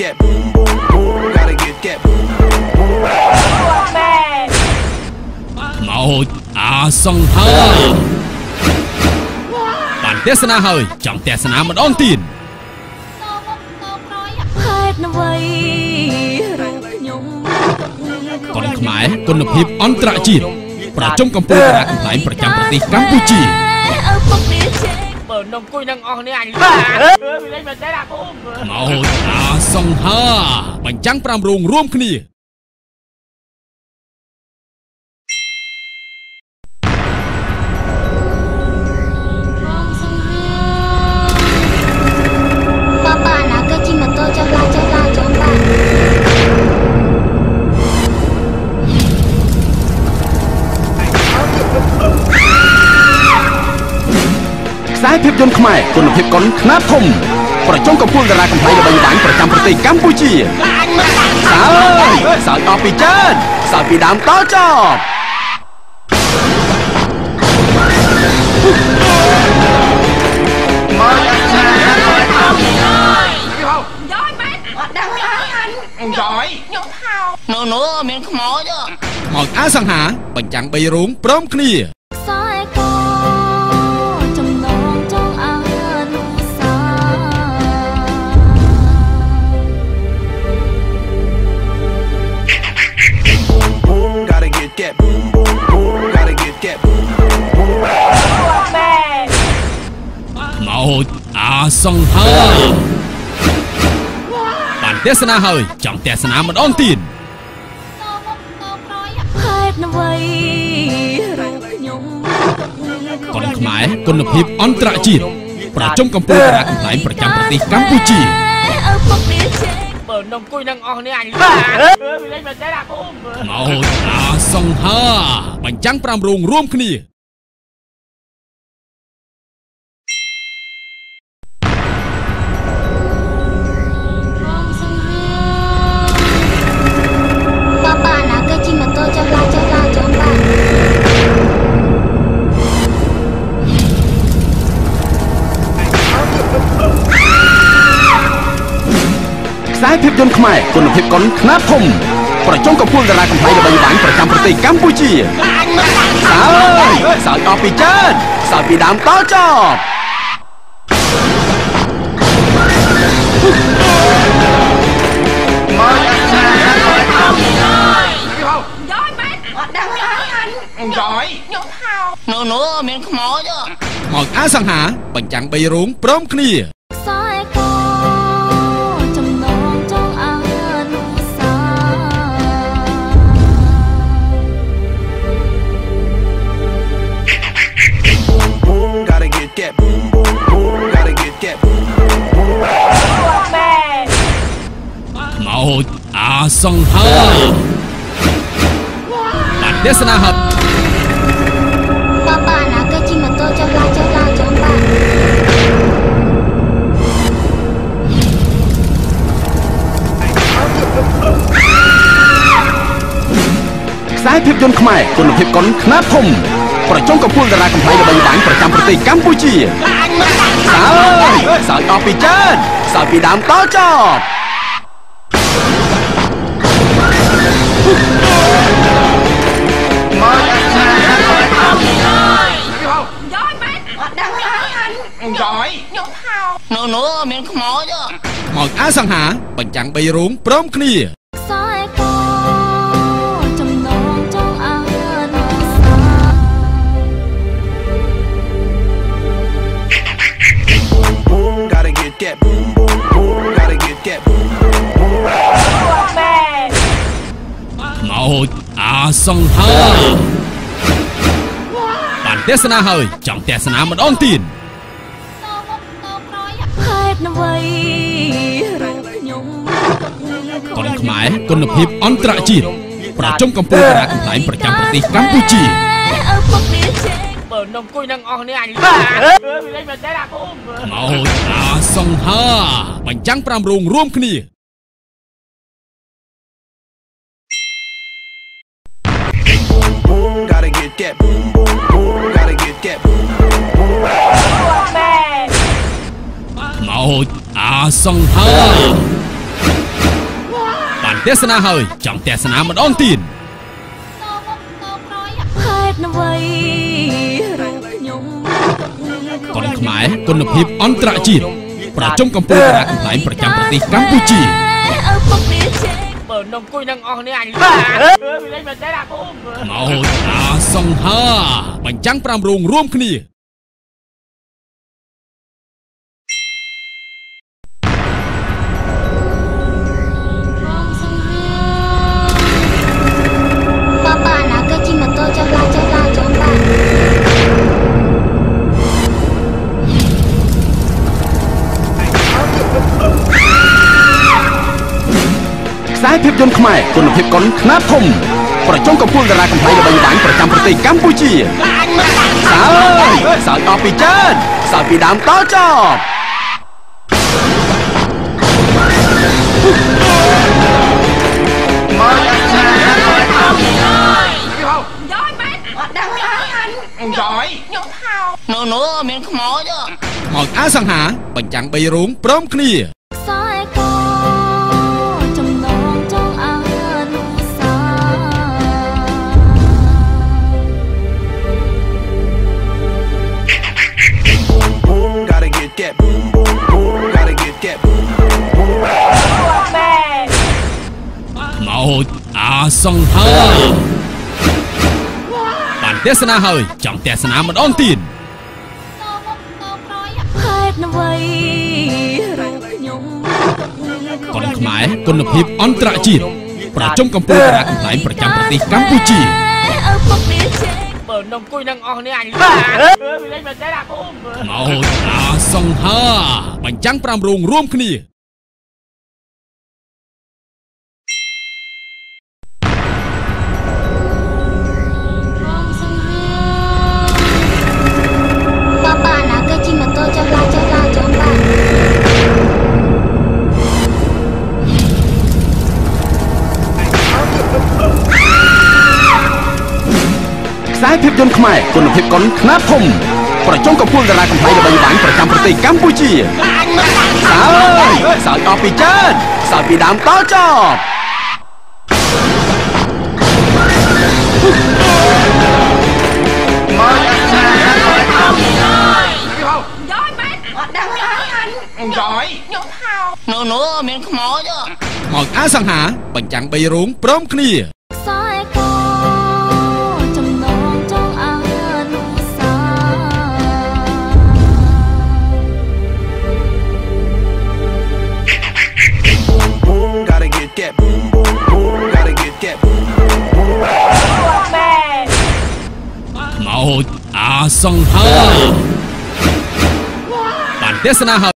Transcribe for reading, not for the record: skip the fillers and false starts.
that boom boom boom. Gotta get that boom boom boom. ខ្មោចអាសង្ហាបានទស្សនាហើយចង់ទស្សនាម្ដងទៀត ហេតុអ្វីរូបខ្ញុំ កុនខ្មែរគុណភាពអន្តរជាតិប្រជុំកម្ពុជាតារាកំប្លែងប្រចាំប្រទេសកម្ពុជា ឪពុកនេះជេ បើនំគួយនឹងអស់នេះអញវាលេងមែនទេអាពូ ខ្មោចអាសង្ហាបញ្ចាំង5រោងរួមគ្នា បងសង្ហា ប៉ាប៉ាណាគេជិះម៉ូតូចុះឡាចុះឡាចុះបា ខ្សែភាពយន្តខ្មែរគុណភាពកុនខ្នាតធំប្រជុំកម្ពុជាតារាកំប្លែងល្បីល្បាញប្រចាំប្រទេសកម្ពុជាសើចសើចអស់ពីចិត្តសើចពីដើមដល់ចប់ នោះនោះមានខ្មោច ខ្មោចអាសង្ហាបញ្ចាំង3រោងព្រមគ្នា ខ្សែកចំណងចងអនុសា Boom. Gotta get that boom boom boom. Gotta get that boom boom boom. ខ្មោចអាសង្ហាបានទស្សនាហើយចង់ទស្សនាម្ដងទៀត ហេតុអ្វីរូបខ្ញុំ កុនខ្មែរគុណភាពអន្តរជាតិប្រជុំកម្ពុជាតារាកំប្លែងប្រចាំប្រទេសកម្ពុជា ឪពុកនេះជេ បើនំគួយនឹងអស់នេះអញវាលេងមែនទេអាពូ ខ្មោចអាសង្ហាបញ្ចាំង5រោងរួមគ្នា បងសង្ហា ប៉ាប៉ាណាគេជិះម៉ូតូចុះឡាចុះឡាចុះបា ខ្សែភាពយន្តខ្មែរគុណភាពកុនខ្នាតធំប្រជុំកម្ពុជាតារាកំប្លែងល្បីល្បាញប្រចាំប្រទេសកម្ពុជាសើចសើចអស់ពីចិត្តសើចពីដើមដល់ចប់ នោះនោះមានខ្មោច ខ្មោចអាសង្ហាបញ្ចាំង3រោងព្រមគ្នា ខ្សែកចំណងចងអនុសា Boom. Gotta get that boom boom boom. Gotta get that boom boom boom. ខ្មោចអាសង្ហាបានទស្សនាហើយ ប៉ាប៉ាណាគេជិះម៉ូតូចុះឡាចុះឡាចុះបា ខ្សែភាពយន្តខ្មែរគុណភាពកុនខ្នាតធំប្រជុំកម្ពុជាតារាកំប្លែងល្បីល្បាញប្រចាំប្រទេសកម្ពុជាសើចសើចអស់ពីចិត្តសើចពីដើមដល់ចប់ នោះនោះមានខ្មោច ខ្មោចអាសង្ហាបញ្ចាំង3រោងព្រមគ្នា ខ្សែកចំណងចងអនុសា Boom. Gotta get that boom boom boom. Gotta get that boom boom boom. ខ្មោចអាសង្ហាបានទស្សនាហើយចង់ទស្សនាម្ដងទៀត ហេតុអ្វីរូបខ្ញុំ កុនខ្មែរគុណភាពអន្តរជាតិប្រជុំកម្ពុជាតារាកំប្លែងប្រចាំប្រទេសកម្ពុជា ឪពុកនេះជេ បើនំគួយនឹងអស់នេះអញវាលេងមែនទេអាពូ ខ្មោចអាសង្ហាបញ្ចាំង5រោងរួមគ្នា Boom. Gotta get that boom boom boom. Gotta get that boom boom boom. ខ្មោចអាសង្ហា ទស្សនាហើយចង់ទស្សនាម្ដងទៀត ហេតុអ្វីរូបខ្ញុំ កុនខ្មែរគុណភាពអន្តរជាតិប្រជុំកម្ពុជាតារាកំប្លែងប្រចាំប្រទេសកម្ពុជា ឪពុកនេះជេ បើនំគួយនឹងអស់នេះអញវាលេងមែនទេអាពូ ខ្មោចអាសង្ហាបញ្ចាំង5រោងរួមគ្នា បងសង្ហាប៉ាប៉ាណាគេជិះម៉ូតូចុះឡើងចុះឡើងចុះឡើង ខ្សែភាពយន្តខ្មែរគុណភាពកុនខ្នាតធំប្រជុំកម្ពុជាតារាកំប្លែងល្បីល្បាញប្រចាំប្រទេសកម្ពុជាសើចសើចអស់ពីច្រើនសើចពីដើមដល់ចប់ នោះនោះមានខ្មោច ខ្មោចអាសង្ហាបញ្ចាំង3រោងព្រមគ្នា ខ្សែកចំណងចងអនុសា Boom, gotta get that boom, boom, boom, gotta get that boom, boom, boom. ខ្មោចអាសង្ហាបានទស្សនាហើយចង់ទស្សនាម្ដងទៀត ហេតុអ្វីរូបខ្ញុំ កុនខ្មែរគុណភាពអន្តរជាតិប្រជុំកម្ពុជាតារាកំប្លែងប្រចាំប្រទេសកម្ពុជា ឪពុកនេះជេ បើនំគួយនឹងអស់នេះអញវាលេងមែនទេអាពូ ខ្មោចអាសង្ហាបញ្ចាំង5រោងរួមគ្នា បងសង្ហាប៉ាប៉ាណាគេជិះម៉ូតូចុះឡើងចុះឡើងចុះឡើង ខ្សែភាពយន្តខ្មែរគុណភាពកុនខ្នាតធំប្រជុំកម្ពុជាតារាកំប្លែងល្បីល្បាញប្រចាំប្រទេសកម្ពុជាសើចសើចអស់ពីច្រើនសើចពីដើមដល់ចប់ នោះនោះមានខ្មោច ខ្មោចអាសង្ហាបញ្ចាំង3រោងព្រមគ្នា ខ្សែកចំណងចងអនុសា Boom, gotta get that boom, boom, boom, gotta get that boom, boom, boom. ខ្មោចអាសង្ហាបានទស្សនាហើយ